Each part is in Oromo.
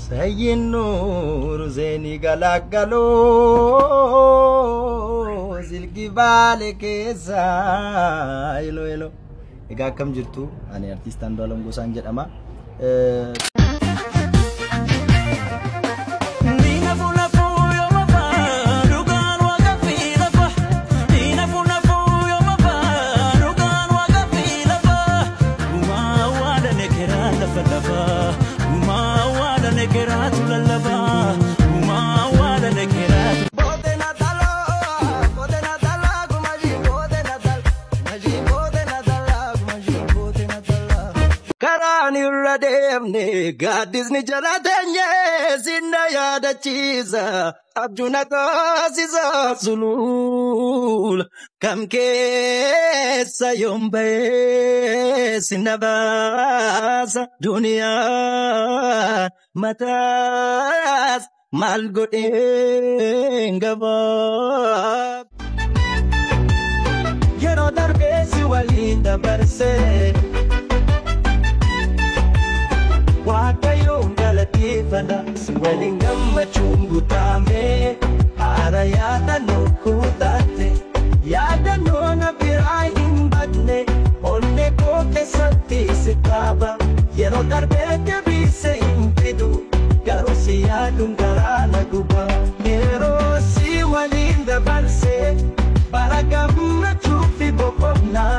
Sayyin Nuur Zeenii Galaggaloo silki baale keessa heloo heloo. Egaa akkam jirtu? Ani artiist Andu'aalam Gosaan jedhama. Karaan irra deemne gaaddisni jala teenye sinna yaadachiisa abjuuna taasisa sulula kam keessa yoom ba'ee sinna baasa duniyaa mataas maal godheen gabaa. Yeroo darbee si waliin dabarsee. Waaqayyoon galateeffadha si waliin gammachuun guutame haara yaadannoo kutaate yaadannoo na biraa hin badne onnee koo keessatti si qaba yeroo darbee deebisee hin fidu garuu si yaaduun garaa na guba yeroo si waliin dabarsee bara gammachuu fi boqonnaa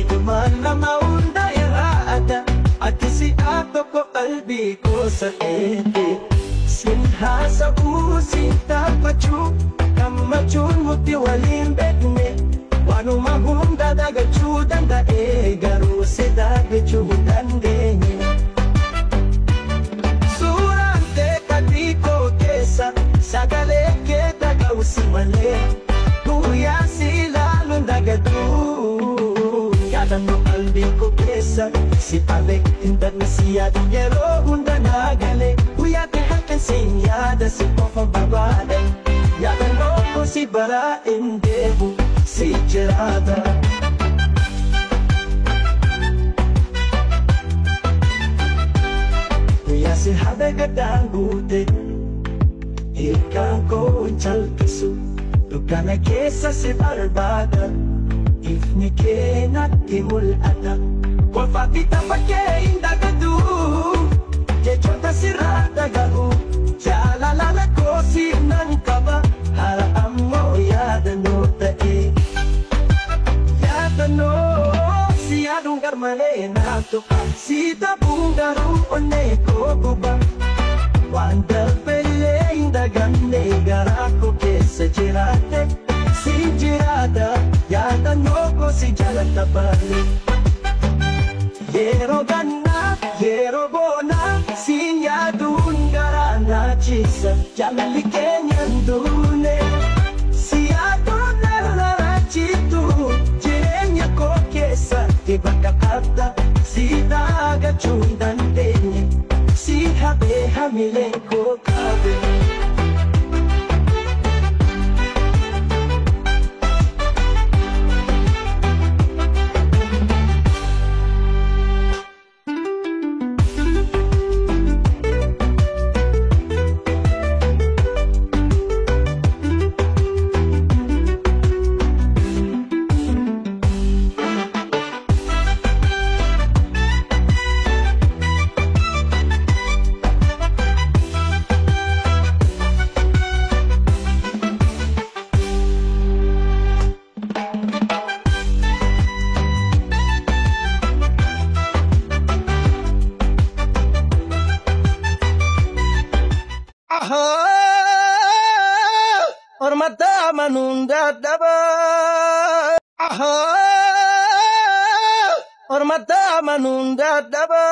ijuma nama hunda irraa adda. Ati si'a tokko qalbii koo sa'eete sin haasa'uu sin taphachuu gammachuun nuti waliin beekne waanuma hunda dagachuu danda'e garuu si dagachuu hin dandeenye. Suuraan kee qalbii koo keessa sagalee kee dhaga'u si malee guyyaa si ilaaluun dagatu. Yaadannoo qalbii koo keessa si dhabe hin badne si yaadu yeroo hunda naa gale guyyaa kee halkan siin yaada si qofa barbaada yaadannoo koo si baraa hin deemu si jiraata. Guyyaa si habe gaddaan guute hiikkaan koo hin calqisu dukkana keessa si barbaada. Ifni kee natti mul'ata kolfaa fi tapha kee hin dagatu jechoota sirraa dhaga'u jaalala lakkoofsi nan qaba hara ammoo yaadannoo ta'e yaadannoo si yaaduun garmalee naaf tuqa si dhabuun garuu onnee koo guba waan darbellee hin daganne garaa koo keessa jiraatte. Si jiraata yaadannoo koo si jalatti baale yeroo gannaa yeroo boonaa siin yaaduun garaa na ciisa jaalalli keenya hin duune si yaaduun narra citu jireenya koo keessatti bakka qabda si dagachuu hin dandeenye si habee hamileen koo qabe. Ormata amanuun dadhaba. Ormata amanuun dadhaba.